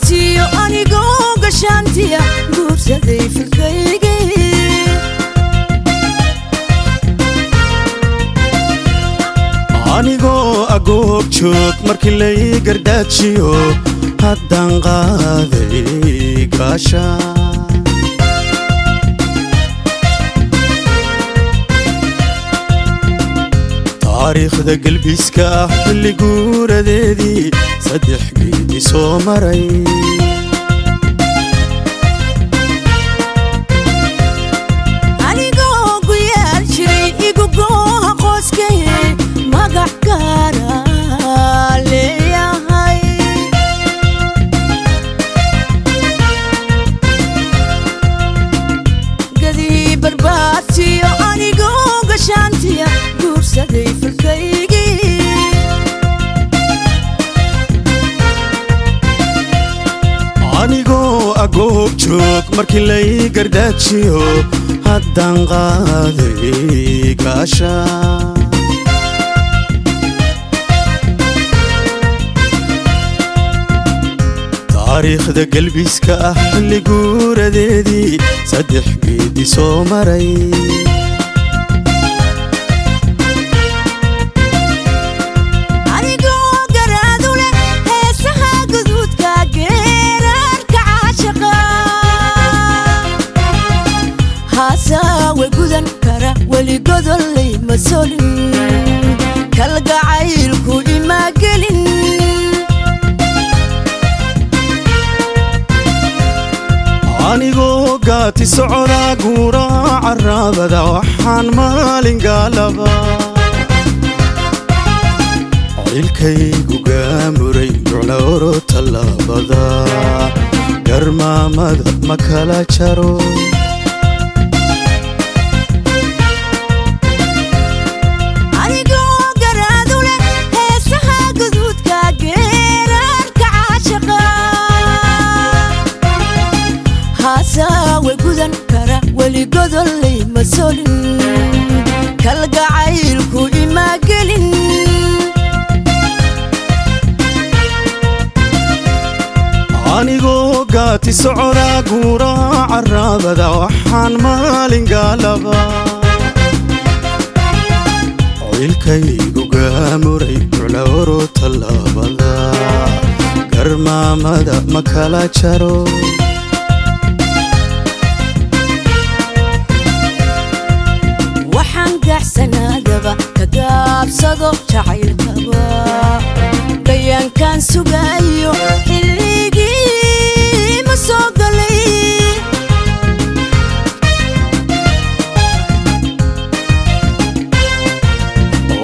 Barbaartiyo anigoo gashaantiya guursaday filkaygii. Anigoo agoob joog markii lay gardaajiyo haddaan qaaday gaasha. Taariikhda gelbiska ah xilli guuradeedii saddex geedi soo maray. Anigoo guyaal jiray igu gooha qoyskay magac gaara leeyahay. Gadii barbaartiyo anigoo gashaantiya guursaday filkaygii. Anigoo agoob joog markii lay gardaajiyo haddaan qaaday gaasha. Taariikhda gelbiska ah xilli guuradeedii saddex geedi soo maray. Anigoo garaadu leh heesaha guduudka geeraarka caashaqa haasaawe gudan kara weli godolay ma solin kalgacaylku ima gelin. Anigoo gaati socda guuraaca caraabada waxaan maalin gaalaba cilkaygu gaamuray guclowro tallaabada garmaamada ma kala jaro. Anigoo garaadu leh heesaha guduudka geeraarka caashaqa haasaawe gudan kara weli godolay ma solin kalgacaylku ima gelin. Anigoo gaati socda guuraaca caraabada waxaan maalin gaalaba cilkaygu gaamuray guclowro tallaabada garmaamada ma kala jaro. Waxaan gaaxsanaadaba ka gaabsado jacaylkaba gayaankaan sugaayo xilligii ma soo galay.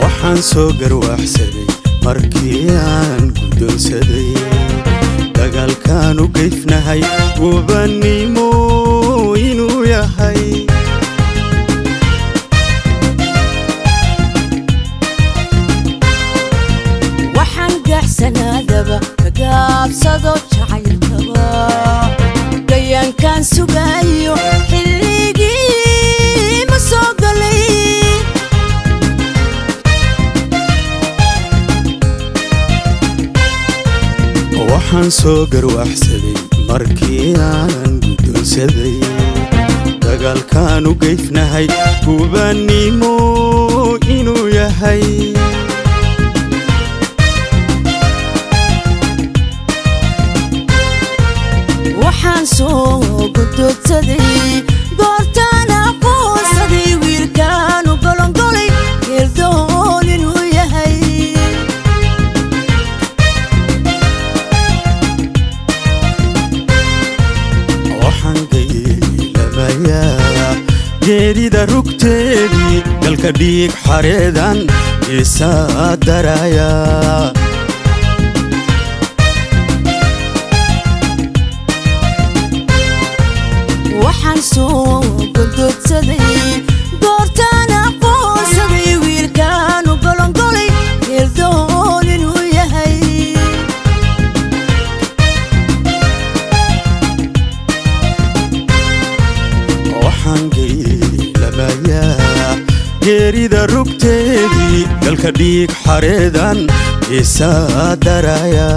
Waxaan soo garwaaxsaday markii aan guddoonsaday dagaalkaan u geyfnahay gubannimo inuu yahay. Waxaan gaaxsanaadaba ka gaabsado jacaylkaba gayaankaan sugaayo xilligii ma soo galay. Waxaan soo garwaaxsaday markii aan guddoonsaday dagaalkaan u geyfnahay gubannimo inuu yahay. Waxaan soo guddoodsaday goortaan aqoonsaday wiilkaanu golongolay geeldoon inuu yahay. Waxaan gaylamayaa geerida rugteedii galka dhiig xareedan isaa daraya. Waxaan soo guddoodsaday goortaan aqoonsaday wiilkaanu golongolay geeldoon inuu yahay. Waxaan gaylamayaa geerida rugteedii galka dhiig xareedan isaa daraya.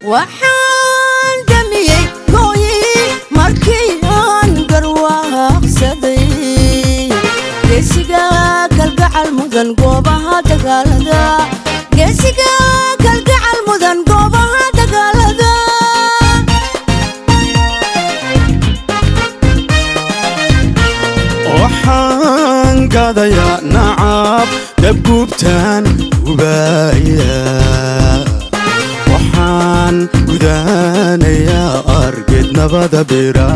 Waxaan damiyey gooyi markii aan garwaaqsaday, geesiga kalgacal mudan goobaha dagaalada, geesiga kalgacal mudan goobaha dagaalada. Waxaan gadayaa nacab dabgubtaan gubaaya, waxaan gudaanayaa argeed nabada bira,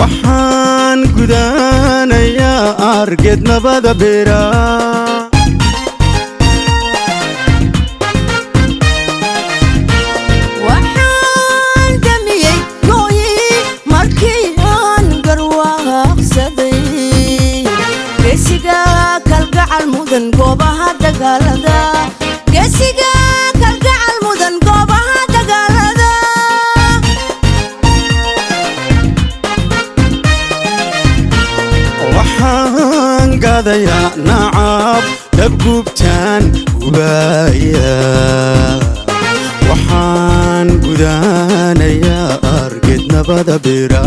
waxaan gudaanayaa argeed nabada bira. Waxaan damiyey gooyi markii aan garwaaqsaday, geesiga kalgacal mudan goobaha dagaalada, geesiga kalgacal mudan goobaha dagaalada. Waxaan gadayaa nacab dabgubtaan gubaaya, waxaan gudaanayaa argeed nabada bira,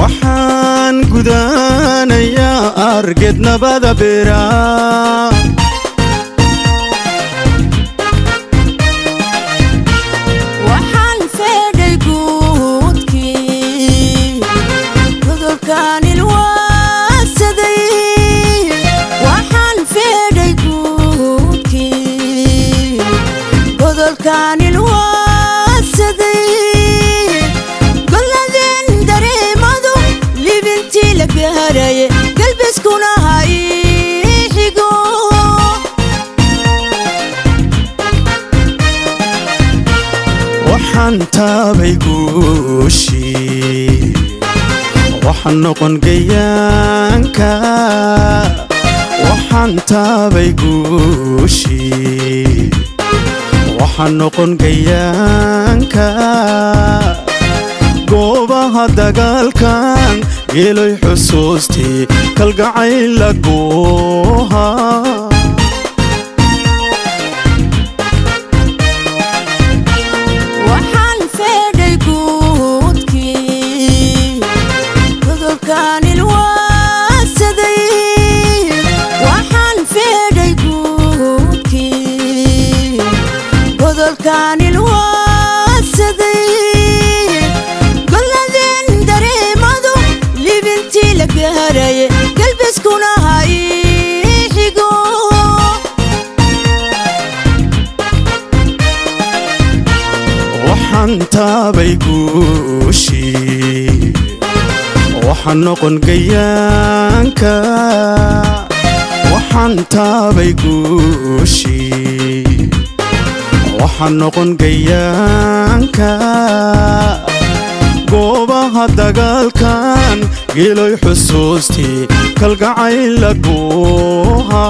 waxaan gudaanayaa argeed nabada bira. Waxaan feedhay guudkii cudurkaan ilwaadsaday, waxaan feedhay guudkii godolkaan ilwaadsaday, golladeen dareemadu libintii la gaaraye galbiskuna ha ii xigo. Waxaan taabay guushii, waxaan noqon gayaanka, waxaan taabay guushii, waxaan noqon gayaanka goobaha dagaalkan geeloy xusuustii kalgacayla gooha. Waxaan feedhay guudkii cudurkaan ilwaadsaday, waxaan feedhay guudkii godolkaan ilwaadsaday, golladeen dareemadu libintii la gaaraye galbiskuna ha ii xigo. Waxaan taabay guushii, waxaan noqon gayaanka, waxaan taabay guushii, waxaan noqon gayaanka goobaha dagaalkan geeloy xusuustii kalgacayla gooha.